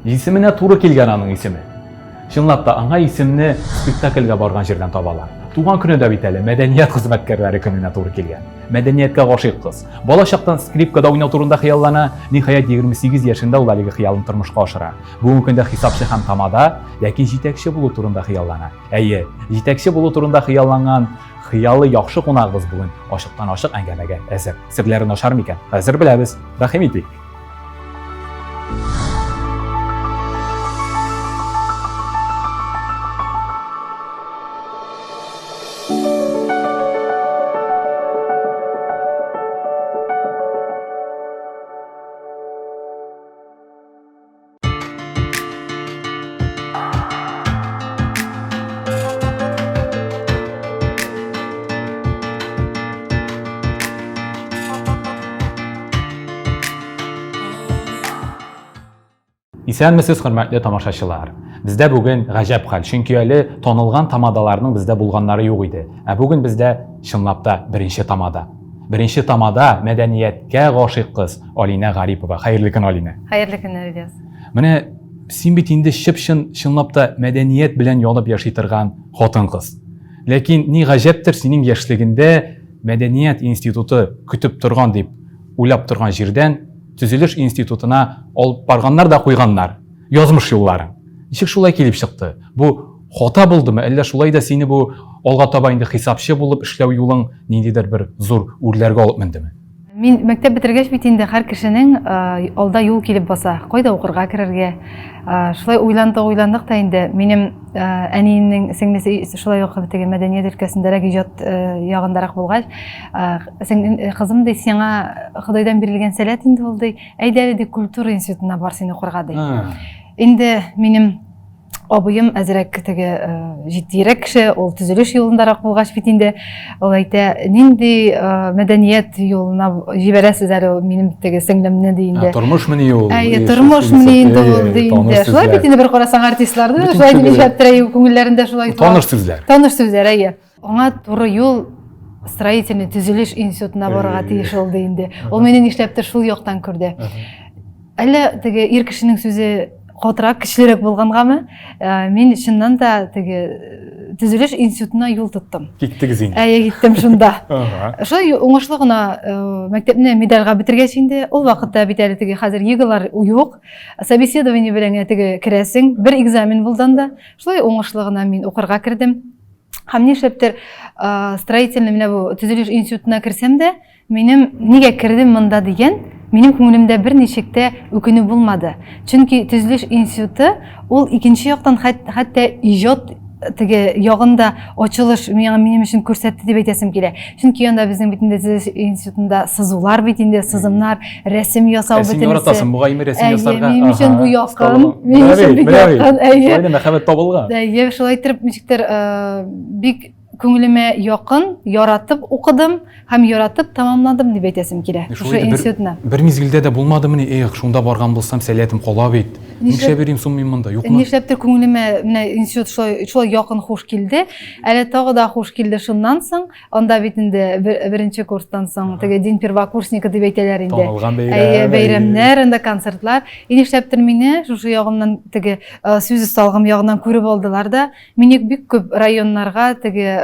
Исеменә туры килгән аның исеме. Чынлап та, аңа исемне спектакльгә барган җирдән табалар. Туган көне дә бит әле мәдәният хезмәткәрләре көненә туры килгән. Мәдәнияткә гашыйк кыз. Бала чактан скрипкада уйнау турында хыяллана, ниһаять 28 яшендә ул әлеге хыялын тормышка ашыра. Бүгенге көндә хисапчы һәм тамада, ләкин җитәкче булу турында хыяллана. Әйе, җитәкче булу турында хыялланган хыялы яхшы кунагыбыз бүген ачыктан-ачык әңгәмәгә әзер. Серләрен ачар микән? Хәзер беләбез. Рәхим итик. Исәнмесез, хөрмәтле тамашачылар. Бездә бүген гаҗәп хәл, чөнки әле танылган тамадаларның бездә булганнары юк иде. Ә бүген бездә чынлап та беренче тамада. Беренче тамада мәдәнияткә гашыйк кыз Алинә Гарипова. Хәерле көн, Алинә. Хәерле көн, Ильяс. Менә син бит инде чып-чын чынлап та мәдәният белән янып яши торган хатын-кыз. Ләкин ни гаҗәптер, синең яшьлегендә мәдәният институты көтеп торган дип уйлап торган җирдән төзелеш институтына алып барганнар да куйганнар. Язмыш юллары. Ничек шулай килеп чыкты? Бу хата булдымы, әллә шулай да сине бу алга таба инде хисапчы булып эшләү юлың ниндидер бер зур үрләргә алып мендеме? Мин мәктәп бетергәч бит инде һәр кешенең алда юл килеп баса. Кайда укырга керергә? Шулай уйландык, уйландык та инде. Минем әниемнең сеңлесе шулай ук теге мәдәният өлкәсендәрәк, иҗат ягындарак булгач, кызым ди, сиңа Ходайдан бирелгән сәләт инде ул ди. Әйдә әле ди, культура институтына бар син укырга ди. Инде минем абыем әзрәк теге җитдиерәк кеше, ул төзелеш юлындарак булгач бит инде, ул әйтә, нинди мәдәният юлына җибәрәсез әле минем теге сеңлемне ди инде. Тормыш мени ул? Әйе, тормыш мени инде ул ди инде. Шулай бит инде бер карасаң артистларны, шулай дип нишләптер, күңелләрендә шулай. Таныш сүзләр. Таныш сүзләр, әйе. Аңа туры юл строительный төзелеш институтына барырга тиеш булды инде. Ул мине нишләптер шул яктан күрде. Әллә теге ир кешенең сүзе катырак, көчлерәк булгангамы, мин чыннан да теге төзелеш институтына юл тоттым. Киттегез инде. Әйе, киттем шунда. Шулай уңышлы гына мәктәпне медальгә бетергәч инде, ул вакытта бит әле теге хәзер ЕГЭлар юк. Собеседование белән генә теге керәсең, бер экзамен булды анда. Шулай уңышлы гына мин укырга кердем. Һәм нишләптер строительный менә бу төзелеш институтына керсәм дә, минем нигә кердем монда дигән, минем күңелемдә берничек тә үкенү булмады. Чөнки төзелеш институты ул икенче яктан хәтта иҗат теге ягында ачылыш миңа минем өчен күрсәтте дип әйтәсем килә. Чөнки анда безнең бит инде төзелеш институтында сызулар бит инде, сызымнар, рәсем ясау бөтенесе. Син яратасың бугай рәсем ясарга. Минем өчен бу якын. Минем өчен бик якын. Әйе. Шулай да мәхәббәт табылган. Әйе, шулай итеп ничектер бик күңелемә якын, яратып укыдым һәм яратып тәмамладым дип әйтәсем килә. Шушы институтны. Бер мизгелдә дә булмадымыни, эх, шунда барган булсам, сәләтем кала бит. Нишләп йөрим соң мин монда, юкмы? Нишләптер күңелемә менә институт шулай шулай якын хуш килде. Әле тагы да хуш килде шуннан соң. Анда бит инде беренче курстан соң теге день первокурсника дип әйтәләр инде. Танылган бәйрәм. Әйе, бәйрәмнәр, анда концертлар. И нишләптер мине шушы ягымнан теге сүз осталыгым ягыннан күреп алдылар да, мине бик күп районнарга, теге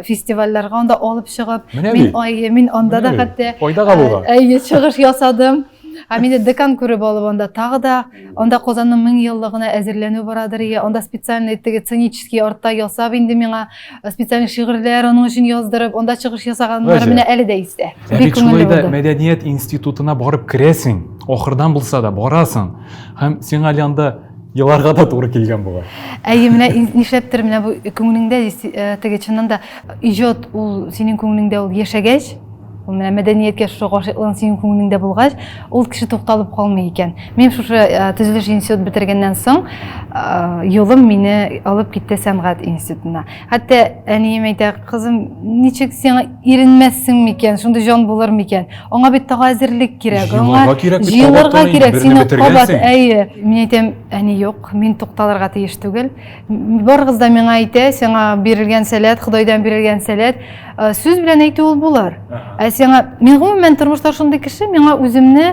фестивальләргә анда алып чыгып, мин ай, мин анда да хәтта файдага булган. Әйе, чыгыш ясадым. Ә мине декан күреп алып анда тагы да, анда Казанның 1000 еллыгына әзерләнү барадыр, анда специальный теге сценический артта ясап инде миңа специальный шигырьләр аның өчен яздырып, анда чыгыш ясаганнары менә әле дә истә. Ә бик шулай да мәдәният институтына барып керәсең, ахырдан булса да барасың. Һәм сиңа әле анда еларга да туры килгән бугай. Әйе, менә нишләптер менә бу күңелеңдә теге чыннан да иҗат ул синең күңелеңдә ул яшәгәч, Ул менә мәдәнияткә шушы гашыйклыгың синең күңелеңдә булгач, ул кеше тукталып калмый икән. Мин шушы э, төзелеш институт бетергәннән соң, э, юлым мине алып китте сәнгать институтына. Хәтта әнием әйтә, кызым, ничек сиңа иренмәссең микән, шундый җан булыр микән? Аңа бит тагы әзерлек кирәк, аңа кирәк, җыелырга кирәк, сине кабат, әйе. Мин әйтәм, әни юк, мин тукталырга тиеш түгел. Барыгыз да миңа әйтә, сиңа бирелгән сәләт, Ходайдан бирелгән сәләт. Э, сүз белән әйтү ул булыр. Ә сиңа, мин гомумән тормышта шундый кеше, миңа үземне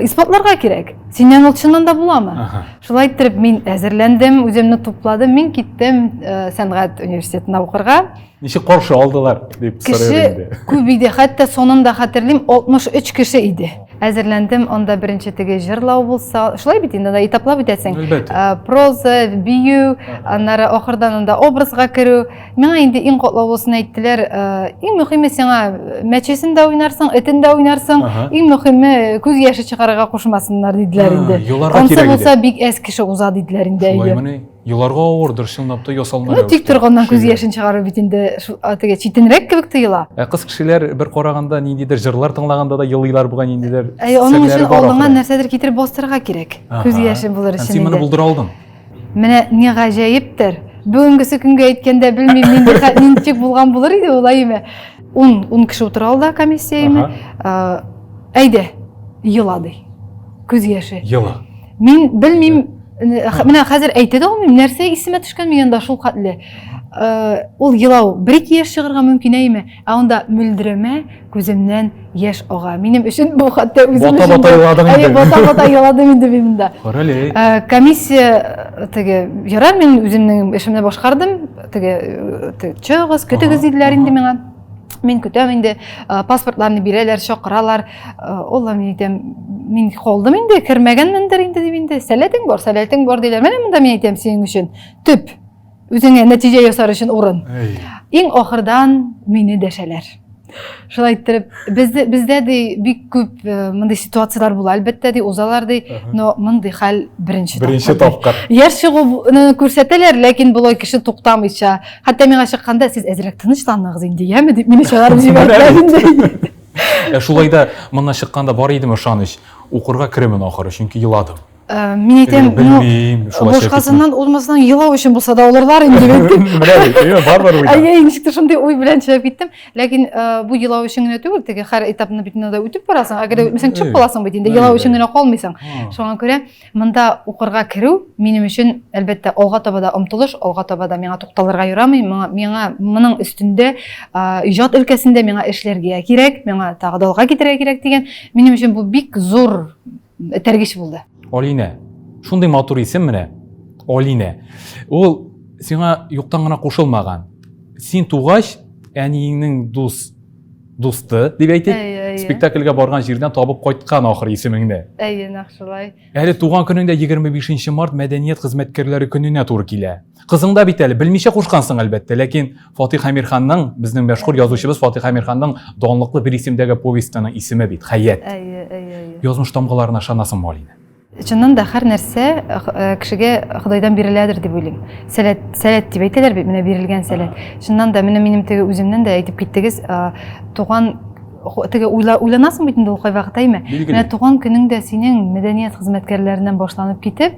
исбатларга кирәк. Синнән ул чыннан да буламы? Шулай иттереп мин әзерләндем, үземне тупладым, мин киттем сәнгать университетына укырга. Ничек каршы алдылар дип сорыйм инде. Кеше күп иде, хәтта санын да хәтерлим, 63 кеше иде. Әзерләндем, анда беренче теге җырлау булса, шулай бит инде, анда этаплап үтәсең. Әлбәттә. Проза, бию, аннары ахырдан анда образга керү. Миңа инде иң катлаулысын әйттеләр, иң мөхиме сиңа мәчесен дә уйнарсың, этен дә уйнарсың, иң мөхиме күз яше чыгарырга кушмасыннар диделәр инде. Еларга кирәк иде. Ансы булса бик әз кеше уза диделәр инде. Шулаймыни? Еларга авырдыр, чынлап та ясалма Ну, тик торганнан күз яшен чыгару бит инде теге читенрәк кебек тоела. Ә кыз кешеләр бер караганда ниндидер җырлар тыңлаганда да елыйлар бугай ниндидер. Әй, аның өчен алдыңа нәрсәдер китереп бастырырга кирәк. Күз яше булыр өчен. Син моны булдыра алдың. Менә ни гаҗәептер. Бүгенгесе көнгә әйткәндә белмим, нинди ничек булган булыр иде ул әйеме. 10 10 кеше утыра алда комиссия әйеме. Әйдә, ела ди. Күз яше. Ела. Мин белмим, менә хәзер әйтә дә алмыйм, нәрсә исемә төшкән мин анда шул хәтле. Ул елау бер-ике яшь чыгарга мөмкин әйме, ә анда мөлдерәмә күземнән яшь ага. Минем өчен бу хәтта үзем өчен. Бата-бата еладың инде. Әйе, бата-бата еладым инде мин монда. Карале. Комиссия теге, ярар, мин үземнең эшемне башкардым, теге, чыгыгыз, көтегез диделәр инде миңа. Мин көтәм инде, паспортларны бирәләр, чакыралар. Алла, мин әйтәм, мин калдым инде, кермәгәнмендер инде дип инде. Сәләтең бар, сәләтең бар диләр. Менә монда мин әйтәм синең өчен төп, үзеңә нәтиҗә ясар өчен урын. Иң ахырдан мине дәшәләр. Шулай иттереп, бездә, бездә ди бик күп мондый ситуацияләр була, әлбәттә ди, узалар ди, но мондый хәл беренче тапкыр. Беренче тапкыр. Яшь чыгуны күрсәтәләр, ләкин болай кеше туктамыйча. Хәтта миңа чыкканда, сез әзрәк тынычланыгыз инде, яме дип мине чыгарып җибәрделәр инде. Ә шулай да моннан чыкканда бар идеме ышаныч? Укырга керемен ахыры, чөнки еладым. Мин әйтәм, ну, башкасыннан узмасаң, елау өчен булса да алырлар инде дип әйттем. Менә бит, әйе, бар бар уйда. Әйе, ничектер шундый уй белән чыгып киттем. Ләкин бу елау өчен генә түгел, теге һәр этапны бит инде үтеп барасың. Әгәр дә үтмәсәң, чыгып каласың бит инде, елау өчен генә калмыйсың. Шуңа күрә Монда укырга керү минем өчен, әлбәттә, алга таба да омтылыш, алга таба да миңа тукталырга ярамый, моңа, миңа моның өстендә иҗат өлкәсендә миңа эшләргә кирәк, миңа тагы да алга китәргә кирәк дигән, минем өчен бу бик зур этәргеч булды. Алинә. Шундый матур исем менә. Алинә. Ул сиңа юктан гына кушылмаган. Син тугач, әниеңнең дус дусты дип әйтик, спектакльгә барган җирдән табып кайткан ахыр исемеңне. Әйе, нәкъ шулай. Әле туган көнеңдә 25 март мәдәният хезмәткәрләре көненә туры килә. Кызың да бит әле белмичә кушкансың әлбәттә, ләкин Фатих Әмирханның, безнең мәшһүр язучыбыз Фатих Әмирханның данлыклы бер исемдәге повестеның исеме бит Хәят. Әйе, әйе, әйе. Язмыш тамгаларына ышанасыңмы, Алинә? Чыннан да һәр нәрсә э, кешегә Ходайдан биреләдер дип уйлыйм. Сәләт, сәләт дип әйтәләр бит, менә бирелгән сәләт. Чыннан да менә минем теге үземнән дә әйтеп киттегез, э, туган теге уйла, уйланасың бит инде ул кайвакыт, әйме? Менә туган көнең дә синең мәдәният хезмәткәрләреннән башланып китеп,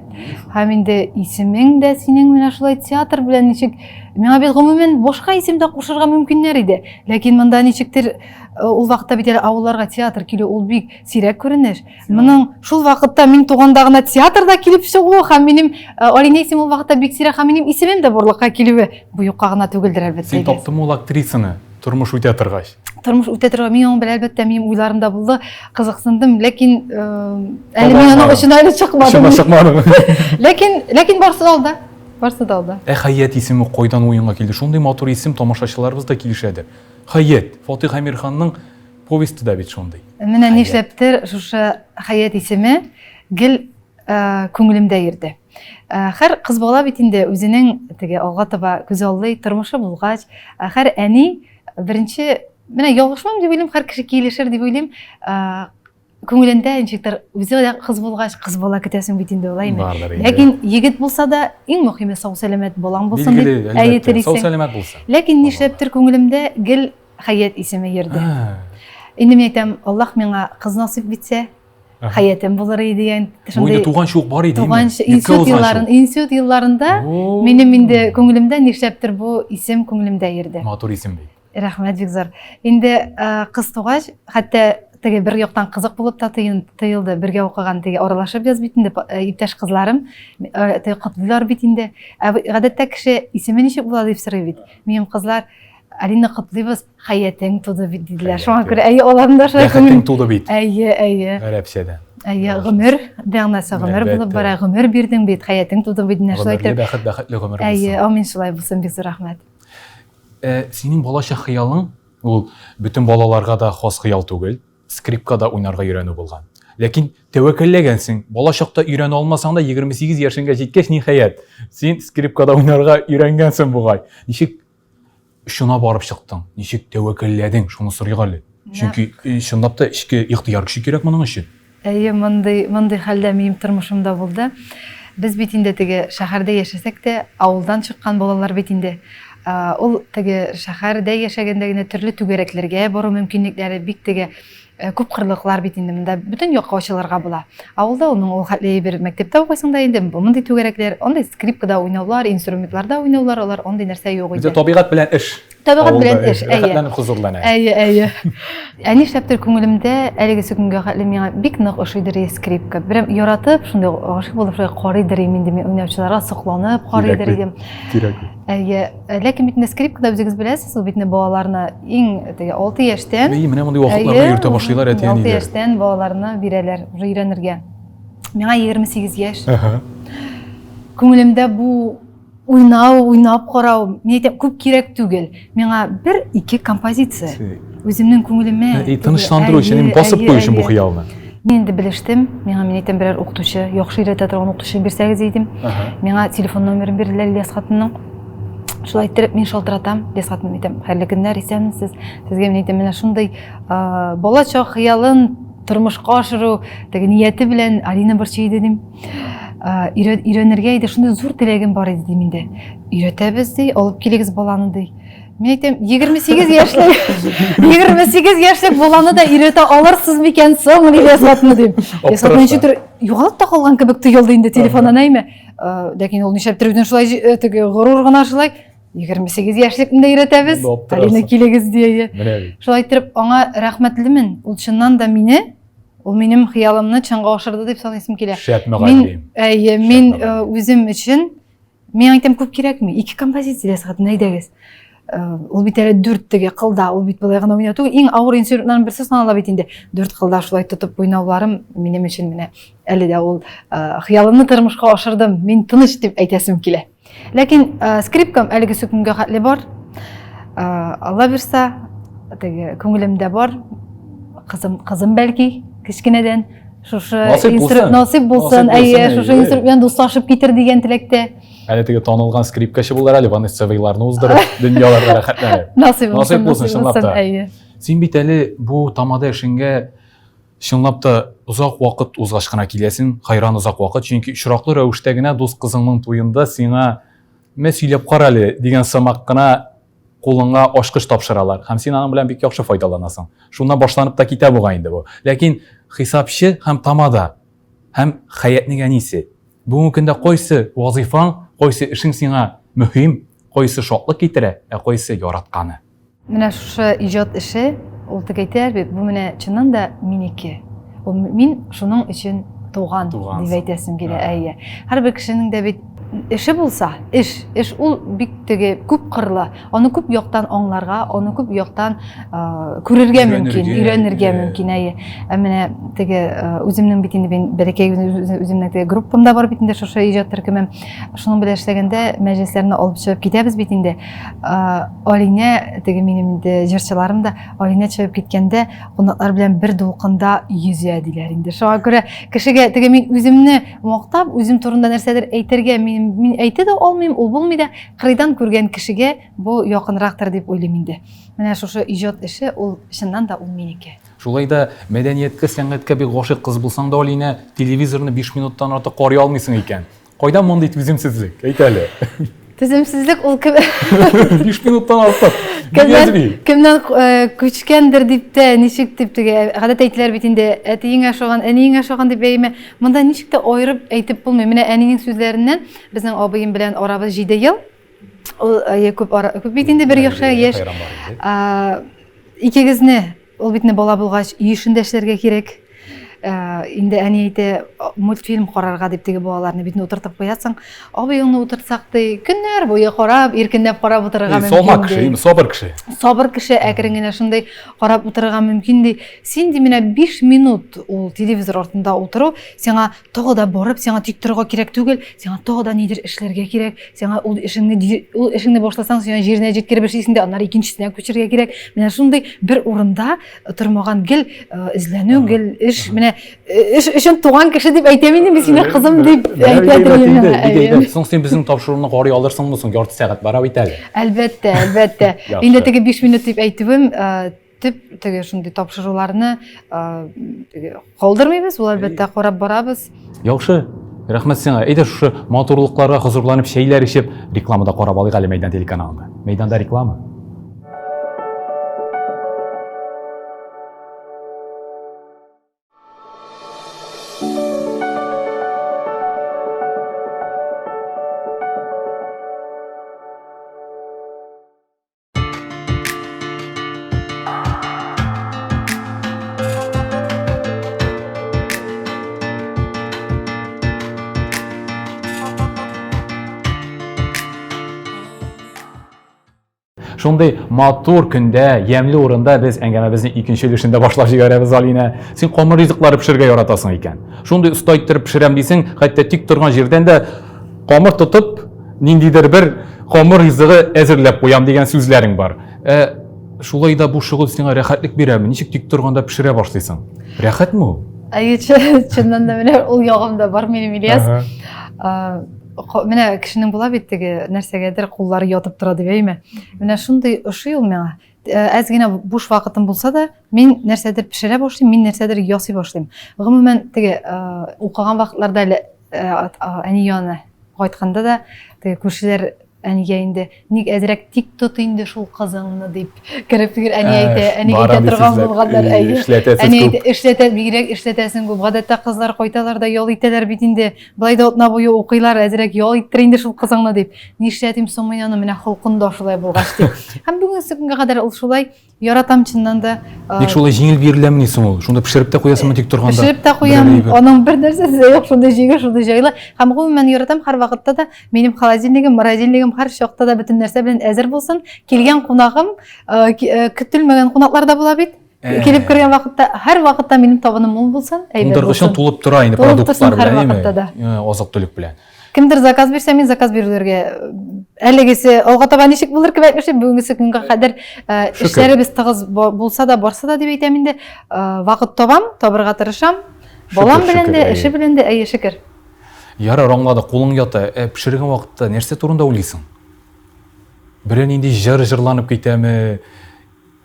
һәм инде исемең дә синең менә шулай театр белән ничек миңа бит гомумән башка исем дә кушырга мөмкиннәр иде. Ләкин монда ничектер э, ул вакытта бит әле авылларга театр килү ул бик сирәк күренеш. Моның шул вакытта мин туганда гына театрда килеп чыгуы һәм минем э, Алинә исеме ул вакытта бик сирәк һәм минем исемем дә барлыкка килүе бу юкка гына түгелдер әлбәттә. Син таптыңмы ул актрисаны тормыш үтә торгач? Тормыш үтә торгач, мин аның белән әлбәттә минем уйларымда булды, кызыксындым, ләкин э, әле мин аның очына әле чыкмадым. Очына чыкмадың. Ләкин ләкин барысы да алда. Барысы да алда. Ә Хәят исеме кайдан уенга килде? Шундый матур исем, тамашачыларыбыз да килешәдер. Хәят, Фатих Әмирханның Повесте дә бит шундый. Менә нишләптер шушы Хәят исеме гел э, күңелемдә йөрде. Э, һәр кыз бала бит инде үзенең теге алга таба күзаллый тормышы булгач, э, һәр әни беренче менә ялгышмам дип уйлыйм, һәр кеше килешер дип уйлыйм. Күңелендә ничектер үзе дә кыз булгач, кыз бала көтәсең бит инде алаймы. Ләкин егет булса да, иң мөһиме сау-сәламәт балаң булсын дип, әйе телисең. Сау-сәламәт булсын. Ләкин нишләптер күңелемдә гел Хәят исеме йөрде. Инде мин әйтәм, Аллаһ миңа кыз насыйп итсә, хәятем булыр иде дигән. Бу инде туганчы ук бар иде. Туганчы институт елларын, институт елларында минем инде күңелемдә нишләптер бу исем күңелемдә йөрде. Матур исем бит. Рәхмәт бик зур. Инде кыз тугач, хәтта теге бер яктан кызык булып та тоелды. Бергә укыган теге аралашып яз бит инде иптәш кызларым, теге котлыйлар бит инде. Ә гадәттә кеше исеме ничек була дип сорый бит. Минем кызлар. Алина, котлыйбыз, хәятең туды бит, диделәр. Шуңа күрә, әйе, аларның да шулай Бәхетең туды бит. Әйе, әйе. Гарәпчәдә. Әйе, гомер, мәгънәсе гомер булып бара, гомер бирдең бит, хәятең туды бит, менә шулай итеп. Бәхет, бәхетле гомер булсын. Әйе, амин, шулай булсын, бик зур рәхмәт. Э, синең балачак хыялың, ул бөтен балаларга да хас хыял түгел. Скрипкада уйнарга өйрәнү булган. Ләкин тәвәккәлләгәнсең. Бала чакта өйрәнә алмасаң да, 28 яшеңгә җиткәч, ниһаять, син скрипкада уйнарга өйрәнгәнсең бугай. Ничек шуна барып чыктың? Ничек тәвәккәлләдең? Шуны сорыйк әле. Чөнки э, чынлап та эчке ихтыяр көче кирәк моның өчен. Әйе, мондый, мондый хәл дә минем тормышымда булды. Без бит инде теге шәһәрдә яшәсәк тә, авылдан чыккан балалар бит инде. Ул теге шәһәрдә яшәгәндә генә төрле түгәрәкләргә бару мөмкинлекләре бик теге э, күп кырлыклар бит инде монда бөтен якка ачылырга була. Авылда уның ул хәтле бер мәктәптә укыйсың да инде мондый түгәрәкләр, андый скрипкада уйнаулар, инструментларда уйнаулар, алар андый нәрсә юк иде. Бездә табигать белән эш. Табигать белән эш, әйе. Рәхәтләнеп хозурлана. Әйе, әйе. Ә нишләптер күңелемдә әлегесе көнгә хәтле миңа бик нык ошыйдыр скрипка. Берәм яратып, шундый гашыйк булып шулай карыйдыр идем инде мин уйнаучыларга сокланып карыйдыр идем. Кирәк. Әйе, ләкин бит инде скрипкада үзегез беләсез, ул бит инде балаларны иң теге 6 яшьтән. Әйе, менә мондый вакытларда йөртә башлыйлар әти-әниләр. 6 яшьтән балаларны бирәләр уже өйрәнергә. Миңа 28 яшь. Күңелемдә бу Уйнау, уйнап карау, мин әйтәм, күп кирәк түгел. Миңа бер, ике композиция. Үземнең күңелемә. И тынычландыру өчен, инде басып кую өчен бу хыялны. Мин инде белештем, миңа мин әйтәм, берәр укытучы, яхшы өйрәтә торган укытучы бирсәгез идем. Миңа телефон номерын бирделәр Ильяс хатынның. Шулай иттереп мин шалтыратам, Ильяс хатын әйтәм, хәерле көннәр, исәнмесез. Сезгә мин әйтәм, менә шундый балачак хыялын тормышка ашыру теге нияте белән Алина борчый иде дим. Өйрәнергә иде, шундый зур теләгем бар иде дим инде. Өйрәтәбез ди, алып килегез баланы ди. Мин әйтәм, 28 яшьлек, 28 яшьлек баланы да өйрәтә алырсыз микән соң, Лилия Асхатовна дим. Асхатовна ничектер югалып та калган кебек тоелды инде телефоннан әйме. Ләкин ул нишләптер үзен шулай э, теге горур гына шулай 28 яшьлекне дә өйрәтәбез. Алина килегез дия. Шулай иттереп аңа рәхмәтлемен. Ул чыннан да мине Ул минем хыялымны чынга ашырды дип саныйсым килә. Шәп мөгаллим. Әйе, мин э, үзем өчен мин әйтәм күп кирәкми. Ике композиция ясадым, әйдәгез. Э, ул бит әле дүрт теге кылда, ул бит болай гына уйнау түгел. Иң авыр инструментларның берсе санала бит инде. Дүрт кылда шулай тотып уйнауларым минем өчен менә әле дә ул э, хыялымны тормышка ашырдым. Мин тыныч дип әйтәсем килә. Ләкин э, скрипкам әлеге көнгә хәтле бар. Э, Алла бирса, теге күңелемдә бар. Кызым, кызым бәлки кечкенәдән шушы насыйп булсын. Насыйп булсын, әйе, шушы инструмент белән дуслашып китер дигән теләктә. Әле теге танылган скрипкачы булыр әле, Ванесса Вейларны уздырып, дөньяларда рәхәтләнеп. Насыйп булсын, насыйп булсын, чынлап та. Син бит әле бу тамада эшеңгә Чынлап та, озак вакыт узгач кына киләсең, хайран озак вакыт, чөнки очраклы рәвештә генә дус кызыңның туенда сиңа Мә, сөйләп кара әле дигән сымак кына кулыңа ачкыч тапшыралар һәм син аның белән бик яхшы файдаланасың. Шуннан башланып та китә бугай инде бу. Ләкин хисапчы һәм тамада һәм Хәятнең әнисе. Бүгенге көндә кайсы вазыйфаң, кайсы эшең сиңа мөһим, кайсы шатлык китерә, ә кайсы яратканы? Менә шушы иҗат эше, ул теге әйтәләр бит, бу менә чыннан да минеке. Ул мин шуның өчен туган дип әйтәсем килә. Әйе. Һәрбер кешенең дә бит эше булса, эш, эш ул бик теге күп кырлы. Аны күп яктан аңларга, аны күп яктан күрергә мөмкин, өйрәнергә мөмкин, әйе. Ә менә теге үземнең бит инде мин бәләкәй үземнең теге группам да бар бит инде шушы иҗат төркемем. Шуның белән эшләгәндә мәҗлесләрне алып чыгып китәбез бит инде. Алинә, теге минем инде җырчыларым да, Алинә чыгып киткәндә кунаклар белән бер дулкында йөзә диләр инде. Шуңа күрә кешегә теге мин үземне мактап, үзем турында нәрсәдер әйтергә мин, мин әйтә дә алмыйм, ул булмый да. Кырыйдан күргән кешегә бу якынрактыр дип уйлыйм инде. Менә шушы иҗат эше ул чыннан да ул минеке. Шулай да мәдәнияткә, сәнгатькә бик гашыйк кыз булсаң да, Алинә, телевизорны 5 минуттан артык карый алмыйсың икән. Кайдан мондый түземсезлек? Әйт әле. Түземсезлек ул кем? 5 минуттан артык. Кемнән, кемнән э, күчкәндер дип тә, ничек дип теге, гадәттә әйтеләр бит инде, әтиеңә ошаган, әниеңә ошаган дип әйме. Монда ничек тә аерып әйтеп булмый. Менә әнинең сүзләреннән безнең абыем белән арабыз 7 ел. Ул э, күп ара, күп бит инде бер яхшы яшь. Икегезне Ул бит бала булгач, өй эшен дә эшләргә кирәк. Инде әни әйтә, мультфильм карарга дип теге балаларны бит утыртып куясың. Абыеңны утыртсак ди, көннәр буе карап, иркенләп карап утырырга мөмкин. Салмак кеше, сабыр кеше. Сабыр кеше, әкрен генә шундый карап утырырга мөмкин ди. Син ди менә 5 минут ул телевизор артында утыру, сиңа тагы да барып, сиңа тик торырга кирәк түгел, сиңа тагы да нидер эшләргә кирәк, сиңа ул эшеңне ул эшеңне башласаң, сиңа җиренә җиткереп эшлисең дә, аннары икенчесенә күчәргә кирәк. Менә шундый бер урында тормаган гел эзләнү, гел эш, менә эш өчен туган кеше дип әйтәм инде мин сине кызым дип әйтә торыйм. Соң син безнең тапшыруны карый алырсыңмы соң? Ярты сәгать бара бит әле. Әлбәттә, әлбәттә. Инде теге 5 минут дип әйтүем, төп теге шундый тапшыруларны калдырмыйбыз, ул әлбәттә карап барабыз. Яхшы. Рәхмәт сиңа. Әйдә шушы матурлыкларга хозурланып чәйләр эчеп рекламада карап алыйк әле Мәйдан телеканалында. Мәйданда реклама. Шундый матур көндә, ямьле урында без әңгәмәбезнең икенче өлешен дә башлап җибәрәбез, Алинә. Син камыр ризыклары пешерергә яратасың икән. Шундый оста иттереп пешерәм дисең, хәтта тик торган җирдән дә камыр тотып, ниндидер бер камыр ризыгы әзерләп куям дигән сүзләрең бар. Ә шулай да бу шөгыль сиңа рәхәтлек бирәме? Ничек тик торганда пешерә башлыйсың? Рәхәтме ул? Әйе, чыннан да менә ул ягым да бар минем, Ильяс. Менә кешенең була бит теге нәрсәгәдер куллары ятып тора дип, әйме? Менә шундый ошый ул миңа. Әз генә буш вакытым булса да, мин нәрсәдер пешерә башлыйм, мин нәрсәдер ясый башлыйм. Гомумән, теге укыган вакытларда әле әни янына кайтканда да теге күршеләр әнигә инде ник әзрәк тик тот инде шул кызыңны дип кереп түгел әни әйтә әни әйтә торган булганнар әйе әни әйтә эшләтә бигрәк эшләтәсең күп гадәттә кызлар кайталар да ял итәләр бит инде болай да атна буе укыйлар әзрәк ял иттер инде шул кызыңны дип нишләтим соң мин аны менә холкын да шулай булгач дип һәм бүгенге көнгә кадәр ул шулай Яратам чыннан да. Ник шулай җиңел биреләмени соң ул? Шунда пешереп тә куясыңмы тик торганда? Пешереп тә куям. Аның бер нәрсәсе дә юк, шундый җиңел, шундый җайлы. Һәм гомумән яратам һәрвакытта да минем холодильнигым, морозильнигым һәр чакта да бөтен нәрсә белән әзер булсын. Килгән кунагым, көтелмәгән кунаклар да була бит. Килеп кергән вакытта һәр вакытта минем табыным мул булсын, әйбәт булсын. Туңдыргычың тулып тора инде продуктлар белән, әйеме? Азык-төлек белән. Кемдер заказ бирсә, мин заказ бирүләргә әлегесе алга таба ничек булыр кем әйтмешли, бүгенгесе көнгә кадәр эшләребез тыгыз булса да, барса да дип әйтәм инде, вакыт табам, табырга тырышам. Балам белән дә, эше белән дә, әйе, шөкер. Ярар, аңладык, кулың ята. Ә пешергән вакытта нәрсә турында уйлыйсың? Берәр нинди җыр җырланып китәме?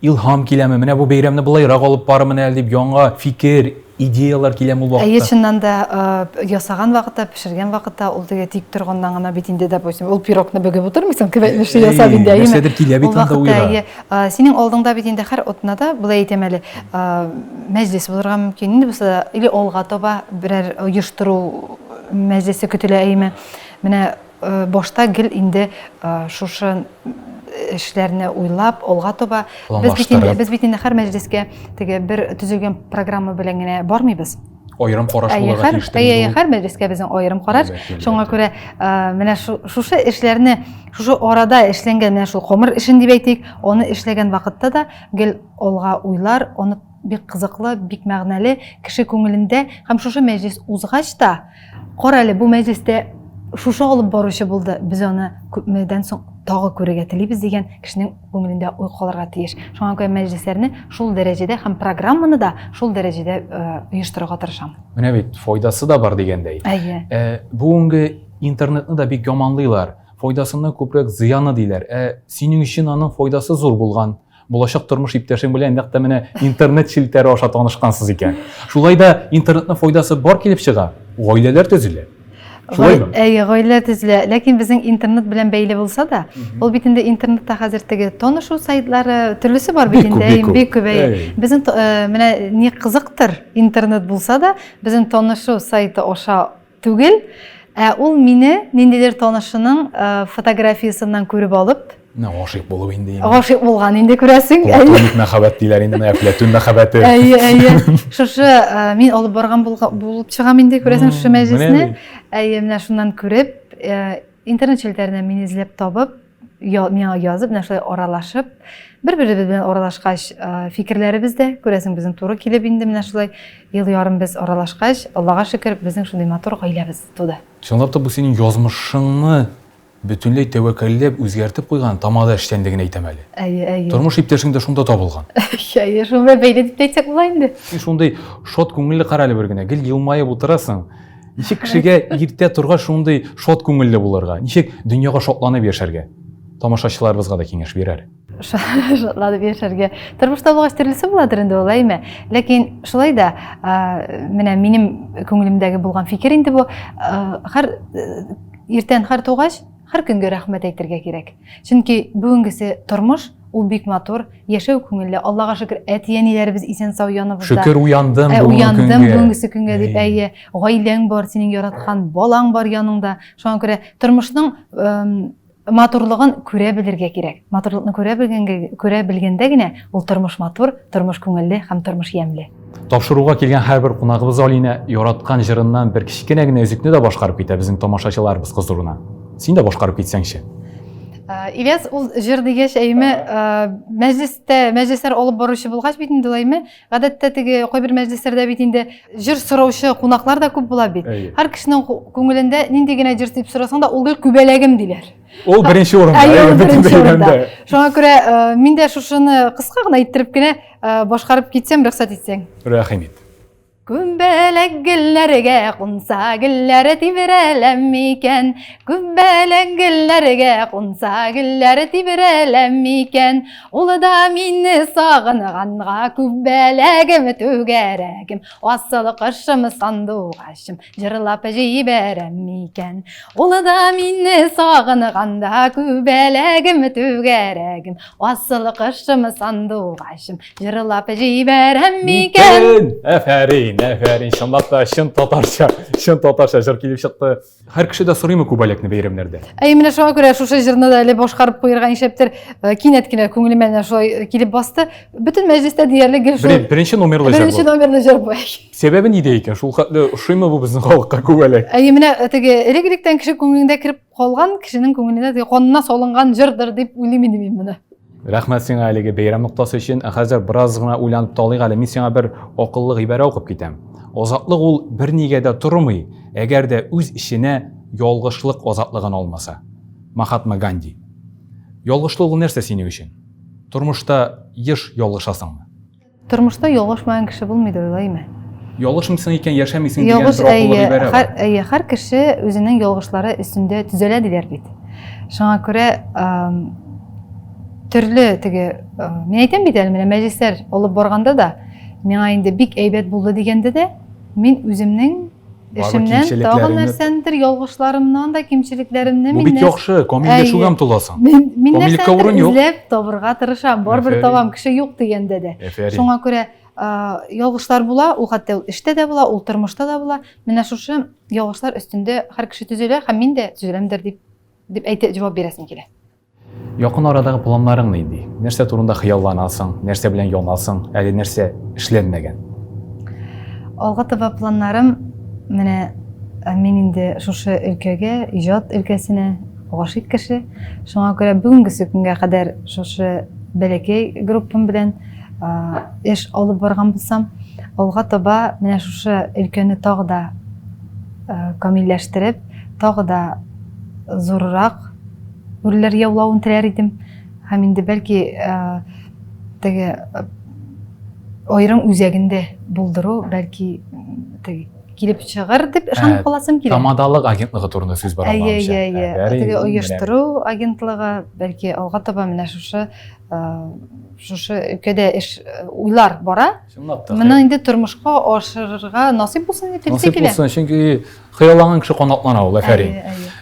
Илһам киләме, менә бу бәйрәмне болайрак алып барырмын әле дип, яңа фикер, идеялар киләме ул вакытта? Әйе, чыннан да, ясаган вакытта, пешергән вакытта ул теге тик торганнан гына бит инде, допустим, ул пирогны бөгеп утырмыйсың, кебек эше ясап инде, әйеме? Нәрсәдер килә бит анда уйга. Әйе, синең алдыңда бит инде һәр атнада, болай әйтәм әле, мәҗлес булырга мөмкин, инде булса да, или алга таба берәр оештыру мәҗлесе көтелә, әйеме? Менә Башта гел инде шушы эшләрне уйлап, алга таба. Без бит инде, без бит инде һәр мәҗлескә теге бер төзелгән программа белән генә бармыйбыз. Аерым караш булырга тиеш. Әйе, һәр мәҗлескә безнең аерым караш. Шуңа күрә менә шушы эшләрне, шушы арада эшләнгән менә шул камыр эшен дип әйтик, аны эшләгән вакытта да гел алга уйлар, аны бик кызыклы, бик мәгънәле кеше күңелендә һәм шушы мәҗлес узгач та Кара әле, бу мәҗлестә шушы алып баручы булды, без аны күпмедән соң тагы күрергә телибез дигән кешенең күңелендә уй калырга тиеш. Шуңа күрә мәҗлесләрне шул дәрәҗәдә һәм программаны да шул дәрәҗәдә оештырырга тырышам. Менә бит файдасы да бар дигәндәй. Әйе. Бүгенге интернетны да бик яманлыйлар. Файдасыннан күбрәк зыяны диләр. Ә синең өчен аның файдасы зур булган. Булачак тормыш иптәшең белән нәкъ тә менә интернет челтәре аша танышкансыз икән. Шулай да интернетның файдасы бар килеп чыга. Гаиләләр төзелә. Шулаймы? Әйе, гаиләләр төзелә. Ләкин безнең интернет белән бәйле булса да, ул бит инде интернетта хәзер теге танышу сайтлары төрлесе бар бит инде, бик күп. Әйе. Безнең менә ни кызыктыр, интернет булса да, безнең танышу сайты аша түгел, ә ул мине ниндидер танышының фотографиясеннән күреп алып, Менә гашыйк булып инде. Гашыйк булган инде күрәсең. Платоник мәхәббәт диләр инде, менә әфләтүн мәхәббәте. Әйе, әйе. Шушы э, мин алып барган булып чыгам инде күрәсең шушы мәҗлесне. Әйе, менә шуннан күреп, э, интернет челтәреннән мине эзләп табып, миңа язып, менә шулай аралашып, бер-беребез белән аралашкач, э, фикерләребез дә, күрәсең, безнең туры килеп инде менә шулай ел ярым без аралашкач, Аллага шөкер, безнең шундый матур гаиләбез туды. Чынлап та бу синең язмышыңны Бөтенләй тәвәккәлләп үзгәртеп куйган тамада эшчәнлеген әйтәм әле. Әйе, әйе. Тормыш иптәшең дә шунда табылган. Әйе, шул белән бәйле дип тә әйтсәк була инде. Син шундый шат күңелле кара әле бер генә, гел елмаеп утырасың. Ничек кешегә иртә торгач шундый шат күңелле булырга? Ничек дөньяга шатланып яшәргә? Тамашачыларыбызга да киңәш бир әле. Шатланып яшәргә. Тормышта булгач төрлесе буладыр инде ул, әйме? Ләкин шулай да, менә минем күңелемдәге булган фикер инде бу, һәр Иртән һәр тугач, һәр көнгә рәхмәт әйтергә кирәк. Чөнки бүгенгесе тормыш, ул бик матур, яшәү күңелле. Аллага шөкер, әти-әниләребез исән-сау яныбызда. Шөкер, уяндым бүгенге көнгә. Уяндым бүгенгесе көнгә дип, әйе. Гаиләң бар, синең яраткан балаң бар яныңда. Шуңа күрә тормышның матурлыгын күрә белергә кирәк. Матурлыкны күрә белгәнгә, күрә белгәндә генә ул тормыш матур, тормыш күңелле һәм тормыш ямьле. Тапшыруга килгән һәрбер кунагыбыз Алинә яраткан җырыннан бер кечкенә генә өзекне дә башкарып китә безнең тамашачыларыбыз хозурына. Син дә башкарып китсәңче. Ильяс, ул җыр дигәч, әйме, мәҗлестә, мәҗлесләр алып баручы булгач бит инде ул, әйме, Гадәттә теге кайбер мәҗлесләрдә бит инде җыр сораучы кунаклар да күп була бит. Һәр кешенең күңелендә нинди генә җыр дип сорасаң да, ул гел күбәләгем диләр. Ул беренче урында. Әйе, ул беренче урында. Шуңа күрә э, мин дә шушыны кыска гына иттереп кенә э, башкарып китсәм, рөхсәт итсәң. Рәхим ит. Күбәләк гөлләргә кунса гөлләр тибрәлә микән? Күбәләк гөлләргә кунса гөлләр тибрәлә микән? Ул да мине сагынганга күбәләгем түгәрәгем, асыл кошым сандугачым, җырлап җибәрәм микән? Ул да мине сагынганда күбәләгем түгәрәгем, асыл кошым сандугачым, Җырлап җибәрәм микән? Әфәрин, әфәрин. Чынлап та чын татарча, чын татарча җыр килеп чыкты. Һәр кеше дә сорыймы күбәләкне бәйрәмнәрдә? Әй, менә шуңа күрә шушы җырны да әле башкарып куярга нишләптер, э, кинәт кенә күңелемә менә шулай э, килеп басты. Бөтен мәҗлестә диярлек гел шул. Беренче номерлы җыр. Беренче номерлы җыр бу. Сәбәбе нидә икән? Шул хәтле ошыймы бу безнең халыкка күбәләк? Әй, менә э, теге элек-электән кеше күңелендә кереп калган, кешенең күңеленә теге канына салынган җырдыр дип уйлыйм инде мин моны. Рәхмәт сиңа әлеге бәйрәм ноктасы өчен. Ә хәзер бераз гына уйланып та алыйк әле. Мин сиңа бер акыллы гыйбарә укып китәм. Азатлык ул бернигә дә тормый, әгәр дә үз эченә ялгышлык азатлыгын алмаса. Махатма Ганди. Ялгышлык ул нәрсә синең өчен? Тормышта еш ялгышасыңмы? Тормышта ялгышмаган кеше булмыйдыр, улаймы? Ялгышмыйсың икән, яшәмисең дигән бер акыллы гыйбарә бар. Әйе, һәр кеше үзенең ялгышлары өстендә төзәлә диләр бит. Шуңа күрә төрле теге, мин әйтәм бит әле, менә мәҗлесләр алып барганда да, миңа инде бик әйбәт булды дигәндә дә, мин үземнең Эшемнән тагын нәрсәндер ялгышларымнан да кимчелекләремне мин Бу бит яхшы, камилләшүгә омтыласың. Мин мин нәрсәндер эзләп табырга тырышам, барыбер табам, кеше юк дигәндә дә. Шуңа күрә ялгышлар була, ул хәтта ул эштә дә була, ул тормышта да була. Менә шушы ялгышлар өстендә һәр кеше төзелә һәм мин дә төзеләмдер дип дип әйтә җавап бирәсем килә. Якын арадагы планнарың нинди? Нәрсә турында хыялланасың, нәрсә белән янасың, әле нәрсә эшләнмәгән? Алга таба планнарым менә э, мин инде шушы өлкәгә, иҗат өлкәсенә гашыйк кеше. Шуңа күрә бүгенгесе көнгә кадәр шушы бәләкәй группам белән э, эш алып барган булсам, алга таба менә шушы өлкәне тагы да э, камилләштереп, тагы да зуррак үрләр яулавын теләр идем. Һәм инде бәлки теге аерым үзәгендә булдыру, бәлки теге килеп чыгар дип ышанып каласым килә. Тамадалык агентлыгы турында сүз бара Әйе, әйе, әйе. Теге оештыру агентлыгы, бәлки алга таба менә шушы шушы өлкәдә эш уйлар бара. Чынлап та. Моны инде тормышка ашырырга насыйп булсын дип телисе килә. Насыйп булсын, чөнки Хыялланган кеше канатлана ул, әфәрин.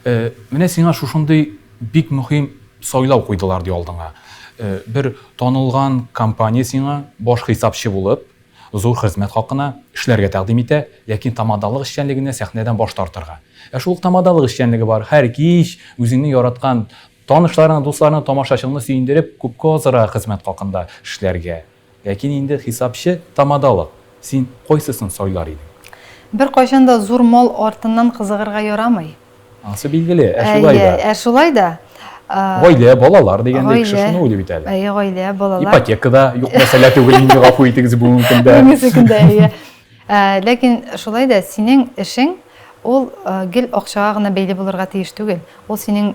Э, менә сиңа шушындый бик мөһим сайлау куйдылар ди алдыңа. Э, бер танылган компания сиңа баш хисапчы булып, зур хезмәт хакына эшләргә тәкъдим итә, ләкин тамадалык эшчәнлегенә сәхнәдән баш тартырга. Ә шул ук тамадалык эшчәнлеге бар. Һәр кич үзеңнең яраткан Танышларыңны, дусларыңны, тамашачыңны сөендереп, күпкә азрак хезмәт хакында эшләргә. Ләкин инде хисапчы, тамадалык. Син кайсысын сайлар идең? Беркайчан да зур мал артыннан кызыгырга ярамый. Анысы билгеле, ә шулай да. Ә шулай да. Гаилә, балалар дигәндәй кеше шуны уйлый бит әле. Әйе, гаилә, балалар. Ипотека да юк мәсьәлә түгел инде, гафу итегез бүгенге көндә. Бүгенге көндә, әйе. Ләкин шулай да синең эшең ул гел акчага гына бәйле булырга тиеш түгел. Ул синең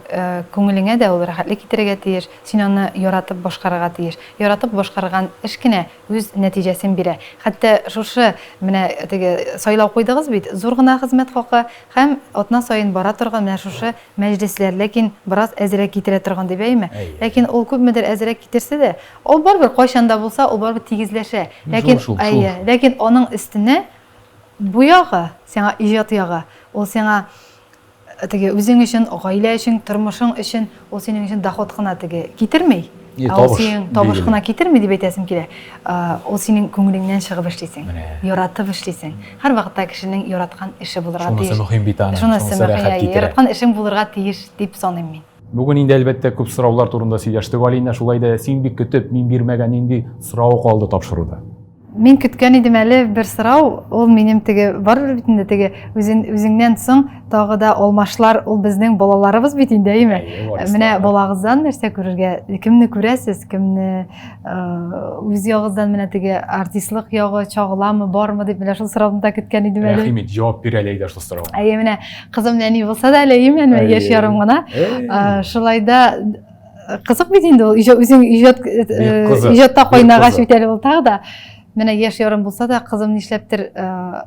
күңелеңә дә ул рәхәтлек китерергә тиеш, син аны яратып башкарырга тиеш. Яратып башкарган эш кенә үз нәтиҗәсен бирә. Хәтта шушы менә теге сайлау куйдыгыз бит, зур гына хезмәт хакы һәм атна саен бара торган менә шушы мәҗлесләр, ләкин бераз әзрәк китерә торган дип, әйеме? Ләкин ул күпмедер әзрәк китерсә дә, ул барыбер кайчан да булса, ул барыбер тигезләшә. Ләкин, әйе, ләкин аның өстенә бу ягы, сиңа иҗат ягы, ул сиңа теге үзең өчен, гаилә өчен, тормышың өчен ул синең өчен доход кына теге китерми. И, Ә ул табыш, синең табыш билгеле. кына китерми дип әйтәсем килә. Ә, Ул синең күңелеңнән чыгып эшлисең. Менә. Яратып эшлисең. Һәрвакытта кешенең яраткан эше булырга Шунысы тиеш. мөһим бит аның, Шунысы шунысы мөһим, рәхәт әйе, китерә. яраткан эшең булырга тиеш дип саныйм мин. Бүген инде әлбәттә күп сораулар турында сөйләштек, Алина, шулай да син бик көтеп, мин бирмәгән нинди сорау калды тапшыруда? Мин көткән идем әле бер сорау, ул минем теге барыбер бит инде теге үзен үзеңнән соң тагы да алмашлар, ул безнең балаларыбыз бит инде, әйеме? Менә балагыздан нәрсә күрергә, кемне күрәсез, кемне үз ягыгыздан менә теге артистлык ягы чагыламы, бармы дип менә шул сорауны да көткән идем әле. Рәхим ит, җавап бир әле әйдә шул сорауга. Әйе, менә кызым нәни булса да әле, әйеме, яшь ярым гына. Шулай да кызык бит инде ул үзең иҗат э, э, иҗатта кайнагач бит әле ул тагы да менә яшь ярым булса да кызым нишләптер э,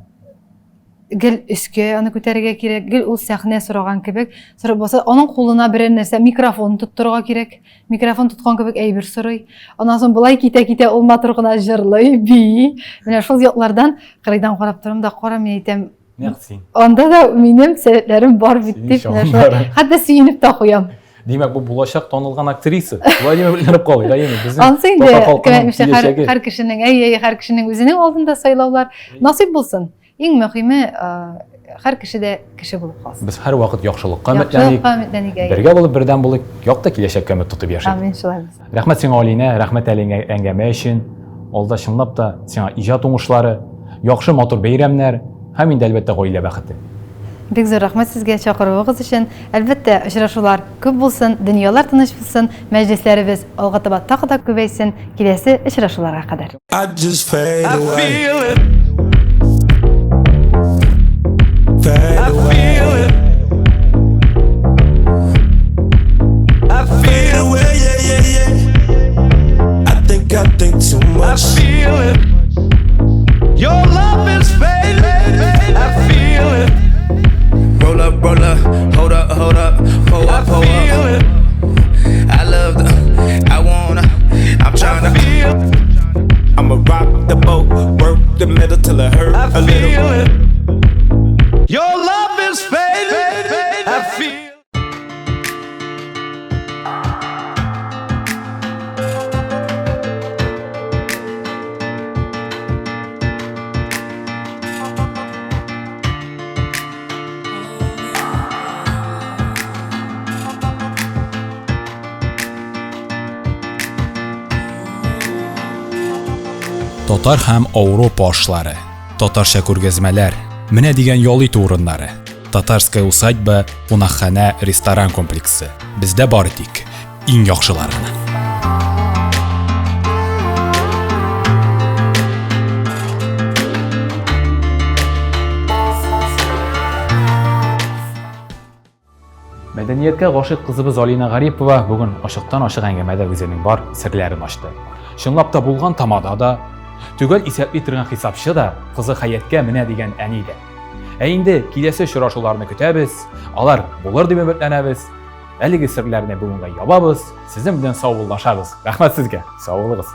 гел өскә аны күтәрергә кирәк гел ул сәхнә сораган кебек сорап булса аның кулына берәр нәрсә микрофон тоттырырга кирәк микрофон тоткан кебек әйбер сорый аннан соң болай китә китә ул матур гына җырлый бии менә шул яклардан кырыйдан карап торам да кара мин әйтәм Нәкъ син. Анда да минем сәләтләрем бар бит дип, менә шулай. Хәтта сөенеп тә куям. Димәк, бу булачак танылган актриса. Шулай дип өметләнеп калыйк, әйеме? Безнең Ансы инде, кем һәр кешенең, әй, әй, һәр кешенең үзенең алдында сайлаулар. Насыйп булсын. Иң мөһиме, һәр кеше дә кеше булып калсын. Без һәрвакыт яхшылыкка өметләник. Яхшылыкка өметләник. Бергә булып, бердәм булыйк, якты киләчәккә өмет тотып яшик. Амин, шулай булсын. Рәхмәт сиңа, Алинә, рәхмәт әле әңгәмә өчен. Алда чынлап та сиңа иҗат уңышлары, яхшы матур бәйрәмнәр һәм инде әлбәттә гаилә бәхете. Бик зур рәхмәт сезгә чакыруыгыз өчен. Әлбәттә, очрашулар күп булсын, дөньялар тыныч булсын, мәҗлесләребез алга таба тагы да күбәйсен. Киләсе очрашуларга кадәр. I just fade away. I feel it. Fade I away. feel it. I Fade feel away, yeah, yeah, yeah. I think too I much. feel it. Your love is fading. I feel it. Roll up, roll up, hold up, hold up, pull I up, pull feel up. it. I love the, I wanna, I'm I tryna. feel. I'ma rock the boat, work the middle till it hurt I a little. feel it. Your love is fading. I feel. Татар һәм Ауропа ашлары, татарча күргәзмәләр, менә дигән ял итү урыннары. Татарская усадьба кунакханә ресторан комплексы. Бездә бары тик иң яхшылары гына. Мәдәнияткә гашыйк кызыбыз Алина Гарипова бүген ачыктан-ачык әңгәмәдә үзенең бар серләрен ачты. Чынлап та булган тамада да, төгәл исәпли торган хисапчы да, кызы Хәяткә менә дигән әни дә. Ә инде киләсе очрашуларны көтәбез, алар булыр дип өметләнәбез. Әлеге серләрне бүгенгә ябабыз, сезнең белән саубуллашабыз. Рәхмәт сезгә, сау булыгыз.